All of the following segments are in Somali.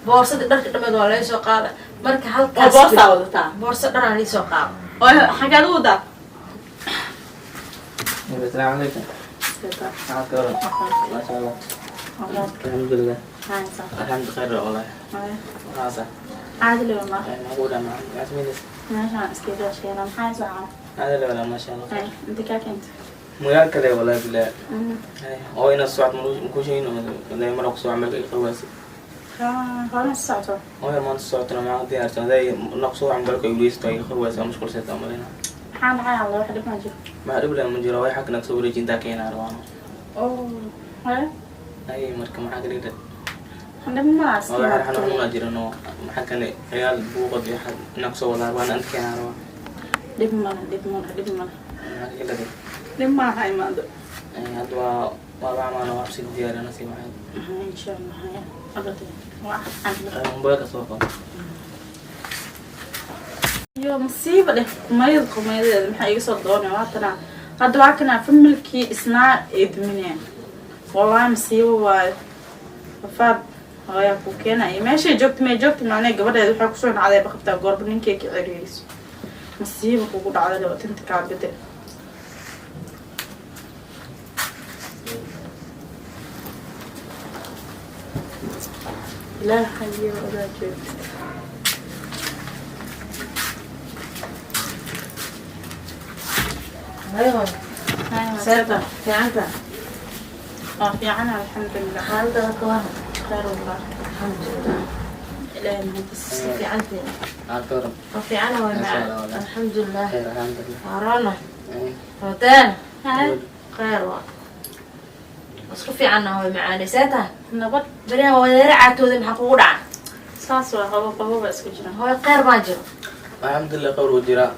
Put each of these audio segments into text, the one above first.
Boorsadii dharka dhameed waa laga soo qaada. Marka Oo halkaas boorsaa wadataa? Boorso dhanaa lii soo qaada. Oo xagaad u wadaa? السلام عليكم. معك ورد. ما شاء الله، الحمد لله، الحمد خير والله. خلاص. Caadi le ma. معقولة مع عزمين. Meeshaan iskaga sheena maxaa socon? هذا لا ولا ما شاء الله. Hay, inta kaa keenta? مغال كذا والله بالله. هو إن الساعة مكوشين ولا مرة قصوا عمل قواسي. Horan socoto. هو ما الساعة أنا ما عندي أرسل هذا نقصوا عمل قواسي طيب قواسي مش كل سنة عملنا. Maxaa dhacay alla wax dhib ma jiro? ما أدري ولا من جرا واحد حق نقصوا رجين ذاك هنا روانو. Oo haye. أي مركب ما حق ريد. Dhib ma هو حنا حنا جرا ما حق كان عيال بوقد حق نقصوا ولا روان أنت كنا روان. Dhib male, dhib male, dhib male. ما حق كده. Dhib ma ha imaado. hadda waa bacmaan oo cabsi diyaarina si maxay. Insha Allah haya abade waa Mobaylka soo qabo. Iyo masiiba dheh kumayad kumayadeeda maxaa iga soo doonay waatana hadda waa kana familkii isnaa eedmineen wallahi masiibo waayo rafaad hooyaa ku keenaya meeshay joogta may joogta macnee gabadheeda waxay kusoo dhacday baqabtaa goorba ninkay ka ceriiriso masiiba kugu dhacday labatinta kaa bedel. Ilaahayo odaa joogta. Aywa. Seeta, fiicanta? Waa fiican, alxamdulilah. Xaaladada ka waran? Khayr wallah. Alxamdulilah. Ilaahay mahadis. Iska fiicantiin? Aad ka waran? Waa fiicana way. Masha macaan. Allah, wallah. Alxamdulilah. Khayr, alxamdulilah. Harana hoteen khayr waa isku fiicanna way macaanay. See tahay? Nabad. Beriyahan waa wadeere caatooday, maxaa kugu dhaca? Saas waa qabo qaboba iska jiraan. Hooy, khayr baa jiro. Alxamdulilah, khayr wuu jiraa.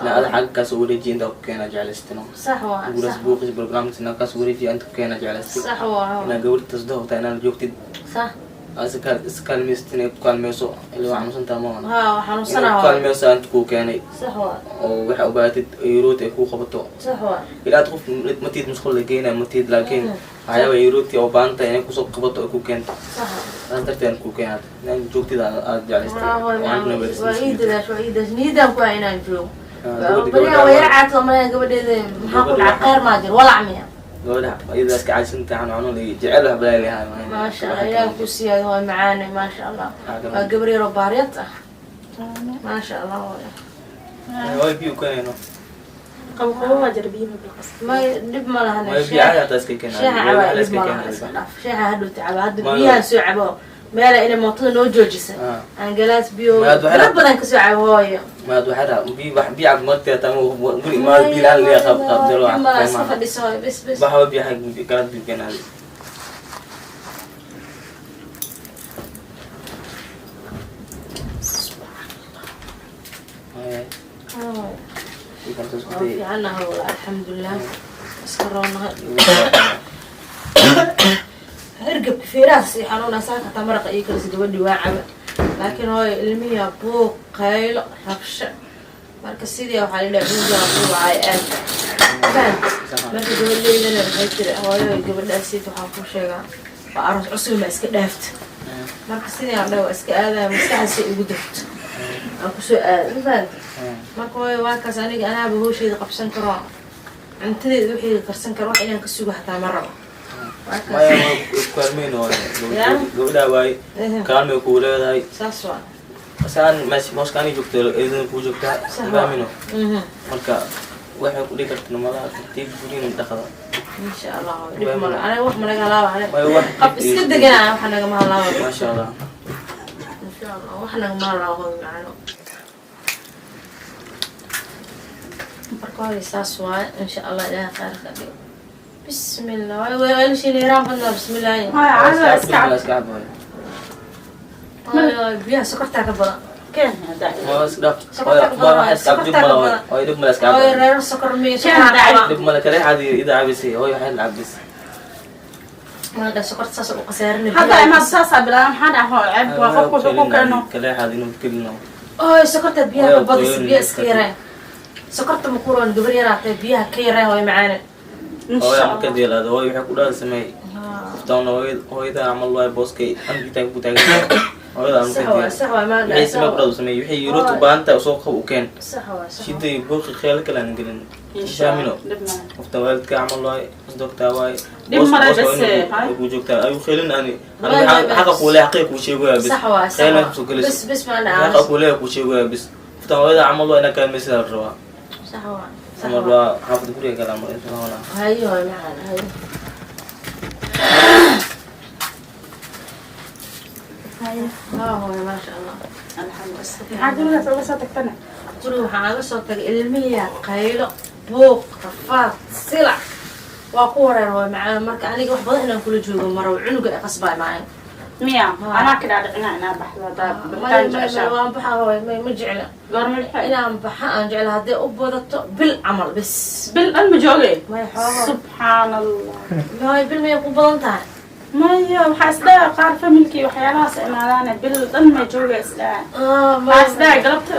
La ada xagga kaas wareejiya intaa ku keena jeclaystino. Sax waa. Guras Sax. Buuqis barnaamijna kaas wareejiya inta ku keena jeclaystay. Sax waa. Inaa gabadha tasdo hota inaad joogtid. Sax. Iskaalmaysatin ay ku kaalmeyso ilaa waa xanuunsantaa ma ha waa inay xanuunsanaa ku hooy. Kaalmeyso inta kuu keenay. Sax waa. Oo waxa u baahatid yuruuti ay kuu qabato. Sax waa. Ilaa aad qof matid musqul la geynaya matid, laakiin waxyaaba yuruuti oo baahan tahay inay kusoo qabato ay ku keento. Sax. Saas darteed aan kuu keenaad inaan joogtid aad jeclaystay. Waa hooy Waan macaan, waa ii dadaash, waa ii dadaash, niidaan ku ah inaan joogo. gabadha Beriyahan waa yara caatoo malayan gabadheeda, maxaa ku dhaca? Khayr maa jiro, walac miya? Gabadha iyada iska caajisanta xanuun xanuun jecel wax balaa leeyahay. Maasha Allah, ilaah ku siyaado hooy macaane, maasha Allah, waa gabar yaroo baariyad ah, maasha Allah hooy. Way biyo keenayno. Qabo qabo waa jira biyo ma bilqas. May, dhib ma lahan. Way biyo caadi hataa iska keenay. Sheexa caba, dhib ma lahan, iska dhaaf sheexa, hadhowta caba hadda. Ma- Biyaha soo cabo meela inay mootada noo joojisa aan galaas biyo Ma- tiro badan kasoo cabo hooyo. Maad waxay dhaha biyo wax biyo cab martay tama guri maad biyo laan leeyahay qab qab daro. Dhib ma laha, iska fadhiso hooyo, bes bes. Waxa biyo xag galaas biyo keenay. Waa fiicanaha wala, alxamdulilah, iska roonahay. Hergabka feerahaas i xanuuna saaka taa maraqa ii karisa gabadhi waa caba, laakiin hooyo ilmihiya buuq, qaylo, rabsho. Marka sidii waxaa la dhaha cunugaa buucay aad fahant. Marka gabadheydana waxay tiri hooyo gabadhaasiit waxaan kuu sheegaa waa aroos cusub ma iska dhaafta. Marka sidii aan dhaha waa iska aadaya, maskaxdaasi igu degto aan kusoo aada, ma fahanta? Marka hooyo waa kaas, aniga anaaba hawsheeda qabsan karo, cuntadeeda waxayga karsan karo, wax inaan ka sugo xataa ma rabo. Waa kaas. Maya, kaalmeyn oo Ya. gabadha waay kaalmay kuu leedahay. Saas waa. Saan mooskaani joogto idin kuu joogtaa. Sax waa. Fahmino. Marka waxay ku dhigi karta malaha tartiib guriin dhaqda. Insha Allah dhib male, aniga wax ma naga halaaba aniga. Maya, wax Qab iska deganaa, wax nagama halaaba. Maasha Allah. Insha Allah wax nagama halaabo macano. Marka hore saas waaye, insha Allah Ilaahay khayr ka dhigo. Bismillah, waay weelashiina yaraan badnaa, bismillah. Hooyo caadi waa iska cab. Iska cab hooyo. Waay waay, biyaha sokortaa ka badan. Keen hadda. Waa iska dhaaf hooyo, waa waxa iska cab, dhib mala hooyo. Hooyo, dhib mala, iska cab. Hooyo, reero sokor miyo? Keen Sokoraa dacay. qabaa. Dhib mala kale caadi ida cabisay hooyo, waxay la cabis. Maanta sokorta saas u khasaarinay. Hadda imaad saasaa bilaabaan, maxaa dhaca hooyo? Ceeb waa qofku wuxuu ku keeno. Kale caadi inuu kelino. Hooyo, sokorta biyaha ka Hooyo, badis. qoyaan Biyaha iska iska yaree, sokorta ma kuroon, gabar yaraatee biyaha ka yaree hooyo macaane. Hooyo Insha marka Allah. deelaado hooyo waxay ku dhaha sameey qoftaan hooyada hooyada camal waay booskay ankitaa ku taagan. Hooyada aan Sax waa, sax waa, maan wixii samee ku dhadu sameey, wixii rooti u baahan tahay soo qab u keen. Sax waa, sax waa. Shiday buuqi kheel kale aan gelin. Insha Fahamino? Allah, dhib male. Qoftan waalidka camal waay, isdogtaa waay. Dhib male bas, hay. Ku joogtaa ayuu kheelin ani. Waay, waay, Xaqa kuu leeyahay, xaqii kuu sheegaya bis. Sax waa, sax Kheel waa. ma soo gelayso. Bas, bas, maan Xaqa kuu leeyahay kuu sheegaya bis. Qoftan hooyada camal waa inaa kaalmaysidaa la rabaa. Sax waa, sax Camal waa. waa xaafada guriga kale ama inta la Hayo waay, macaan, hayo. Haa hooyo, maasha Allah. Alxamdulillah. Maxaa gurigaas uga soo tagtana? Guriga waxaan aga soo tagay ilmihiyaa qaylo, buuq, rafaad, silac, waa ku wareer hooyo macaan. Marka aniga wax badan inaan kula joogo maro, cunuga ay qasbaay maayo. Miya? Haa. Anaa ka dhaadhicinaa inaa baxdo haddaa bixitaan jeceshaa. Waan baxa hooyo, may ma jecla. Goorma lixay? Inaan baxa aan jecla haddii u badato bil camal bis. Bil dhan ma joogay? May xoogo. Subxaan Allah. May, bil mayay ku badan tahay? Maya, waxaa isdhaha qaar familkii waxyaalahaas imaadaane, bil dhan ma joogay isdhaha. Waxaa isdhaha galabta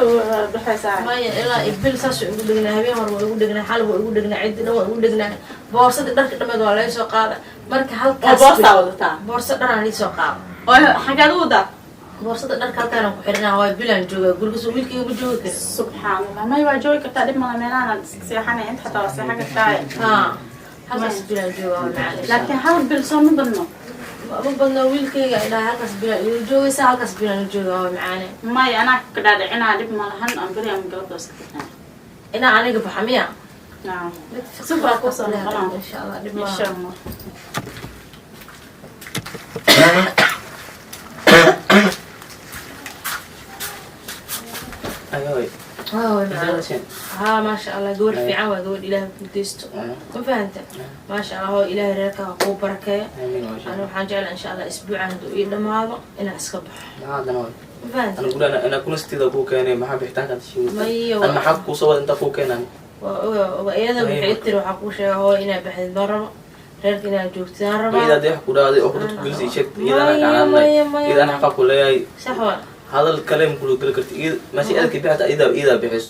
baxaysaa. Maya, ilaa iyo bil saasuu igu dhegnaa. Habeen hore waa igu dhegnaa, xal waa igu dhegnaa, ciddi dhan waa igu dhegnaa. Boorsadii dharka dhameed waa laga soo qaada. Marka Oo halkaas boostaa wadataa? Boorso dharaan liisoo qaada. Oo xagaad u wadaa? Boorsada dharka halkaanaan ku xidhanaa waa bilaan joogaa guriga, soo wiilkayga ma joogi kara. Subxaan Allah, may, waa joogi kartaa, dhib mala, meelahaan iska seexanay inta xataa waa seexan kartaa. Haa, halkaas bilaan joogaa waa macaan. Laakiin hal bil soo ma badno? Ma badno, wiilkayga ay dhahay halkaas bilaan ila joogaysaa, halkaas bilaan la joogaa waa macaane. May, anaa ka dhaadhicinaa, dhib malahan, aan beri ama galabta iska tagnaa. Inaa aniga baxa miya? Naam. Mid Si waa ku soo noqonaa. Insha Allah, dhib Insha maaha. Allah. Ayoy. Haa way macaan. Haa, maasha Allah, gabadh fiican waa gabadh Ilaahay ku deysto, ma fahanta? Maasha Allah, hoo, Ilaahay reerka ha kuu barakeeyo. Amiin, maasha Ana Allah. waxaan jeclaa insha Allah isbuucan hadduu ii dhamaado inaan iska baxo. Maxaa haddana way? Ma fahanta? Ana guriga ana kuna sitida kuu keenay, maxaa bixitaanka tashiin? Maya, Ana maxaa kuu soo wada intaa kuu keenan? Waa oga, oga, iyada Maya. waxay tiri, waxaa kuu sheega hoo inaa baxdid ma rabo, reerka inaad joogtidaan Ma rabaa. iyada hadii wax ku dhahday oo kudadku gelisay sheeg, iyada ana Maya, kacanay. maya, maya. Iyada ana xaqa ku leeyahay. Sax waa. Hadal kale ma kula geli karti. Iyada meesha iyada ka bixita, iyada bixiso.